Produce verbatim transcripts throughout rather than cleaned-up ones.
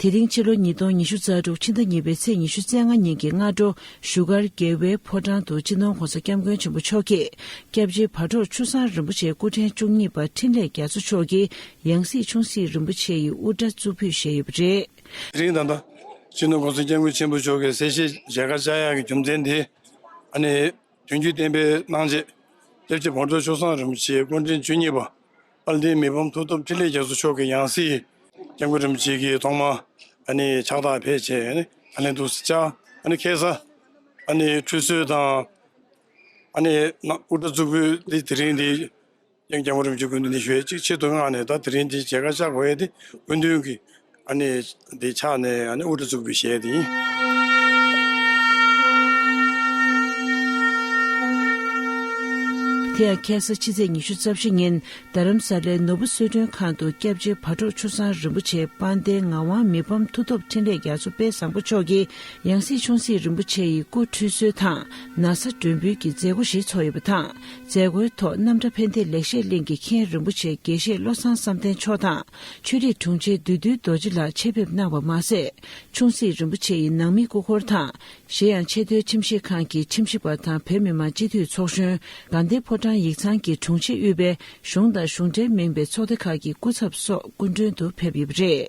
དེ་རིང་ཕྱི་ལོ་ཉིས་སྟོང་ཉི་ཤུ་རྩ་དྲུག་ཕྱི་ཟླ་གཉིས་པའི་ཚེས་ཉི་ཤུ་རྩ་ལྔ་ཉིན་གྱི་སྔ་དྲོ་བཞུགས་སྒར་རྒྱལ་བའི་ཕོ་བྲང་དུ་སྤྱི་ནོར་༸གོང་ས་༸སྐྱབས་མགོན་ཆེན་པོ་མཆོག་གིས་སྐྱབས་རྗེ་བག་དྲོ་ཆུ་བཟང་རིན་པོ་ཆེ་སྐུ་ཕྲེང་བཅུ་གཉིས་པ་འཕྲིན་ལས་རྒྱ་མཚོ་མཆོག་གི་ཡང་སྲིད་ཆུང་སྲིད་རིན་པོ་ཆེ་ཡི་དབུ་སྐྲ་བཙུགས་འབུལ་བཞེས་ཡོད་པ་རེད། དེ་རིང་ད་ལྟ་སྤྱི་ནོར་༸གོང་ས་༸སྐྱབས་མགོན་ཆེན་པོ་མཆོག་གི་གསལ་བཤད་མཇལ་ཁ་བཅར་ཡག་གི་རྒྱུ་མཚན་དེ་ཨ་ནི། དོན་བརྒྱུད་བསྟན་པའི་གནང་རྗེས་སྐྱབས་རྗེ་བག་དྲོ་ཆུ་བཟང་རིན་པོ་ཆེ་སྐུ་ཕྲེང་བཅུ་གཉིས་པ་དཔལ་ལྡན་མི་ཕམ་མཐུ་སྟོབས་འཕྲིན་ལས་རྒྱ་མཚོ་མཆོག་གི་ཡང་སྲིད་སྐྱབས་མགོན་རིན་པོ་ཆེ་གིས་ཐོག་མར་ཨ་ནི་ཕྱག་རྟགས་ཕེབས་བྱས་ཨ་ནི་ད་ལན་འདུག་སེ་བཅར་ཨ་ནི་ཁ་སང་ཨ་ནི་ཁྲུས་གསོལ་དང་ཨ་ནི་དབུ་སྐྲ་བཙུགས་འབུལ་འདི་དེ་རིང་འདི་ཡང་སྐྱབས་མགོན་རིན་པོ་ཆེ་སྐུ་མདུན་ནས་ཞུས་ཅིག་ཆེད་དུ་ང་ནས་ད་དེ་རིང་འདི་མཇལ་ཁ་བཅར་དགོས་ཡས་དེ་སྐུ་མདུན་གྱི་ཨ་ནི་འདི་ཕྱག་ནས་ཨ་ནི་དབུ་སྐྲ་བཙུགས་པའི་ཞལ་དེ་ཡིན། དེ་ཡང་ཁ་སང་ཕྱི་ཚེས་ཉི་ཤུ་རྩ་བཞི་ཉིན་རྡ་རམ་ས་ལའི་ནོར་བུ་གསོལ་མགྲོན་ཁང་དུ་སྐྱབས་རྗེ་བག་དྲོ་ཆུ་བཟང་རིན་པོ་ཆེ་དཔལ་ལྡན་ངག་དབང་མི་ཕམ་མཐུ་སྟོབས་འཕྲིན་ལས་རྒྱ་མཚོ་དཔལ་བཟང་པོ་མཆོག་གི་ཡང་སྲིད་ཆུང་སྲིད་རིན་པོ་ཆེ་ཡི་སྐུ་ཁྲུས་གསོལ་དང་ན་བཟའ་སྒྲོན་འབུལ་གྱི་མཛད་སྒོ་ཞིག་ཚོགས་ཡོད་པ་དང་། མཛད་སྒོའི་ཐོག་རྣམ་གྲྭ་ཕན་བདེ་ལེགས་བཤད་གླིང་གི་མཁན་རིན་པོ་ཆེ་དགེ་བཤེས་བློ་བཟང་བསམ་གཏན་མཆོག་དང་། ཆོས་རིག་དྲུང་ཆེ་བདུད་འདུལ་རྡོ་རྗེ་ལགས་ཆེད་ཕེབས་གནང་བ་མ་ཟད། ཆུང་སྲིད་རིན་པོ་ཆེ་ཡི་ནང་མི་སྐུ་འཁོར་དང་། གཞན་ཡང་ཆེས་མཐོའི་ཁྲིམས་ཞིབ་ཁང་གི་ཁྲིམས་ཞིབ་པ་དང་བོད་མི་མང་སྤྱི་འཐུས་ཚོགས་གཞོན། དགའ་ལྡན་ཕོ་བྲང་ཡིག་ཚང་གི་དྲུང་ཆེ་དབུས་པའི་གཞུང་དང་གཞུང་འབྲེལ་མིན་པའི་ཚོགས་སྡེ་ཁག་གི་སྐུ་ཚབ་སོགས་སྐུ་མགྲོན་དུ་ཕེབས་ཡོད་པ་རེད།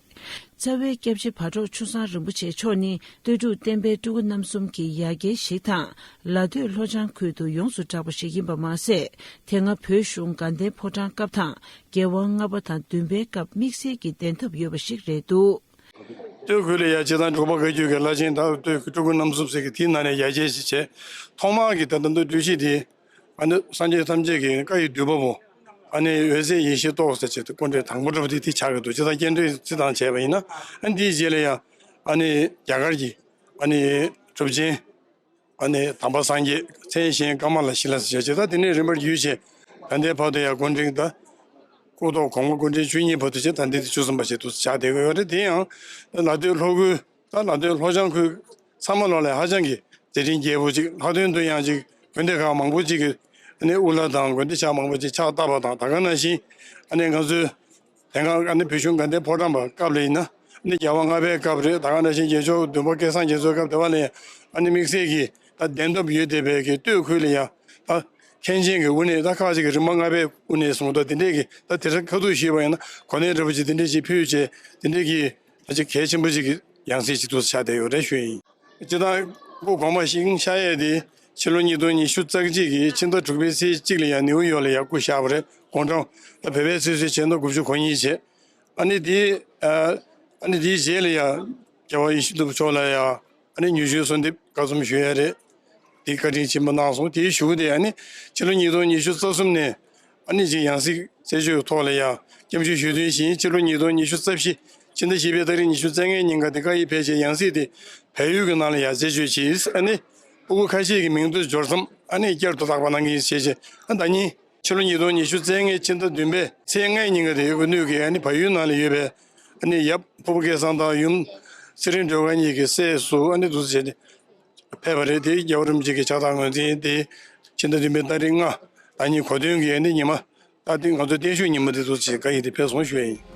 རྩ་བའི་སྐྱབས་རྗེ་བག་དྲོ་ཆུ་བཟང་རིན་པོ་ཆེ་མཆོག་ནི་སྟོད་འབྲུག་བསྟན་པའི་སྤྲུལ་སྐུ་རྣམ་གསུམ་གྱི་ཡ་གྱལ་ཞིག་དང་། ལ་སྟོད་ལྷོ་བྱང་ཁུལ་དུ་ཡོངས་སུ་གྲགས་པ་ཞིག་ཡིན་པ་མ་ཟད། དེ་སྔ་བོད་གཞུང་དགའ་ལྡན་ཕོ་བྲང་སྐབས་དང་རྒྱལ་དབང་ལྔ་པ་དང་བདུན་པའི་སྐབས་དམིགས་བསལ་གྱི་གདན་ཐོབ་ཡོད་པ་ཞིག་རེད་འདུག་སྟོད་ཁུལ་ལ་ཡ་སྤྱིར་བཏང་འབྲུག་པ་བཀའ་བརྒྱུད་ཀྱི་བླ་ཆེན་དང་སྟོད་ཀྱི་སྤྲུལ་སྐུ་རྣམ་གསུམ་ཟེར་གྱི་དེའི་ནང་ནས་ཡ་གྱལ་ཞིག་བྱས། ཐོག་མར་གྱི་ད་ལྟ་འདི་སྤྲུལ་གཞི་དེ། ཨ་ནི་སངས་རྒྱས་ཐམས་ཅད་ཀྱི་བཀའ་ཡི་བསྡུས་པ་པོ། ཨ་ནི་འོད་ཟེར་ཡེ་ཤེས་ཏོག་ཟེར་བྱས་ཏེ་སྐུ་འདྲ་དང་པོ་འདྲ་པོ་དེ་དེ་ཆགས་ཀྱི་འདུག་སྤྱིར་བཏང་སྐྱེ་འགྲོའི་རྩིས་སྟངས་བྱས་པ་ཡིན་ན། ཨ་ནི་དེའི་རྗེས་ལ་ཡང་ཨ་ནི་རྒྱ་གར་གྱི་ཨ་ནི་གྲུབ་ཆེན་ཨ་ནི་དམ་པ་སངས་རྒྱས། མཚན་གཞན་ཀ་མ་ལ་ཤཱི་ལ་ཟེར་བྱས་ད་དེ་ནས་རིམ་པར་བརྒྱུད་བྱས། ད་ལྟའི་བར་དུ་ཡང་སྐུ་ཕྲེང་ད་སྐུ་ཐོག་གོང་མ་སྐུ་ཕྲེང་བཅུ་གཉིས་བར་དུ་བྱས་ད་ལྟའི་དེ་བཅུ་གསུམ་པ་བྱས་འདུག་ཆགས་བསྡད་ཀྱི་ཡོད་རེད། དེ་ཡང་ལ་སྟོད་ལྷོ་ཁུལ། ད་ལ་སྟོད་ལྷོ་བྱང་ཁུལ་ཚང་མ་ལོག་ལ་ཧ་ཅང་གི་མཛད་འཕྲིན་རྒྱས་པོ་ཅིག་ལྷག་དོན་དུ་ཡང་ཅིག་དགོན་སྡེ་ཁག་མང་པོ་ཅིག་གི་ཨ་ནི་དབུ་བླ་དང་དགོན་སྡེ་ཆགས་མང་པོ་ཅིག་ཕྱག་བཏབ་པ་དང་། ད་ག་ནང་བཞིན་ཨ་ནི་ང་ཚོའི་དེ་སྔ་ཨ་ནི་བོད་གཞུང་དགའ་ལྡན་ཕོ་བྲང་པ་སྐབས་ལ་ཡིན་ན་ཨ་ནི་རྒྱལ་བ་ལྔ་པའི་སྐབས་རེད། ད་ག་ནང་བཞིན་རྒྱལ་མཆོག་བདུན་པ་སྐལ་བཟང་རྒྱ་མཚོའི་སྐབས་དེ་བ་ལ་ཡང་ཨ་ནི་དམིགས་བསལ་གྱི་ད་གདན་ཐོབ་ཡོད་བསྡད་པའི་གི་སྟོད་ཁུལ་ལ་ཡང་ད་མཁན་ཆེན་གྱི་དབུ་གནས་ད་ཁག་ཅིག་གི་རིམ་པ་ལྔ་པའི་དབུ་གནས་གསུང་ད་དེ་འདྲས་ཀྱི་ད་དེ་རིང་ཁ་ཐུག་ཞུས་པ་ཡིན་ན་གོ་གནས་འདྲ་པོ་ཅིག་དེ་འདྲས་ཅིག་ཕུལ་བྱས་དེ་འདྲས་ཀྱི། ད་ཅིག་གལ་ཆེན་པོ་ཅིག་གི་ཡང་སྲིད་ཅིག་ཏུ་ཆགས་བསྡད་ཡོད་རེད་ཞུ་ཡིན། སྤྱིར་བཏང་སྐུ་གོང་མ་ཞིང་གཤེགས་ཡས་དེ་ཕྱི་ལོ་ཉིས་སྟོང་ཉི་ཤུ་རྩ་གཅིག་གི་ཕྱི་ཟླ་དྲུག་པའི་ཚེས་གཅིག་ལ་ཡང་ནིའུ་ཡོག་ལ་ཡང་སྐུ་གཤེགས་པ་རེད། དགུང་གྲངས་ད་བོད་པའི་ཚེས་གསོལ་ཕྱེད་དང་དགུ་བཅུ་གོ་གཉིས་བྱས། ཨ་ནི་དེའི་ཨ་ནི་དེའི་རྗེས་ལ་ཡང་རྒྱལ་བ་ཡིད་བཞིན་ནོར་བུ་མཆོག་ལ་ཡང་ཨ་ནི་མྱུར་མགྱོགས་གསོལ་འདེབས་བཀའ་ཆེམས་ཞུ་ཡས་རེད། དེའི་བཀའ་དྲིན་ཆེན་པོ་གནང་སོང་། དེའི་གཞུག་དེ་ཨ་ནི་ཕྱི་ལོ་ཉིས་སྟོང་ཉི་ཤུ་རྩ་གསུམ་ནས། ཨ་ནི་ཅིག་ཡང་སྲིད་རྩད་གཅོད་ཐོག་ལ་ཡང་སྐྱབས་འཇུག་ཞུས་དོན་བཞིན་ཕྱི་ལོ་ཉིས་སྟོང་ཉི་ཤུ་རྩ་བཞི་ཕྱི་ཟླ་བཞི་པའི་ཏ་རིག་ཉི་ཤུ་རྩ་ལྔའི་ཉིན་ཀ་དེ་བཀའ་ཡིག་ཕལ་ཆེར་ཡང་སྲིད་དེ་བལ་ཡུལ་གྱི་ནང་ལ་ཡང་རྩད་གཅོད་བྱས། ཨ་ནི་ཕྲུ་གུ་ཁ་ཤས་ཀྱི་མིང་ཐོ་འབྱོར་མཚམས་ཨ་ནི་བསྐྱར་དུ་བརྟག་པ་གནང་གི་ཡིན་ཞེས་བྱས། ཨ་ད་ནི་ཕྱི་ལོ་ཉིས་སྟོང་ཉི་ཤུ་རྩ་ལྔའི་ཕྱི་ཟླ་བདུན་པའི་ཚེས་ལྔའི་ཉིན་ཀ་དེ་དབུས་ནུས་ཀྱི་ཨ་ནི་བལ་ཡུལ་ནང་ལ་ཡོད་པའི་ཨ་ནི་ཡབ་ཕུར་བུ་སྐལ་བཟང་དང་ཡུམ་ཚེ་རིང་སྒྲོལ་དཀར་གཉིས་ཀྱི་སྲས་སུ་ཨ་ནི་འདུག་སེ་བྱས་ཏེ། ཕེབས་པ་རེད། དེ་རྒྱལ་བ་རིན་པོ་ཆེ་གི་ཕྱག་རྟགས་ངོས་འཛིན་དེ་ཕྱི་ཟླ་བདུན་པའི་ཏ་རིག་ལྔ་ཟླ་ཉིན་གོ་སྟོན་གྱི་ཨ་ནི་ཉི་མ་ད་དེ་ང་ཚོའི་བརྟན་བཞུགས་ཉིན་མོ་དེ་ཚོ་ཅིག་བཀའ་ཡིག་དེ་ཕེབས་སོང་ཞུ་ཡ་ཡིན།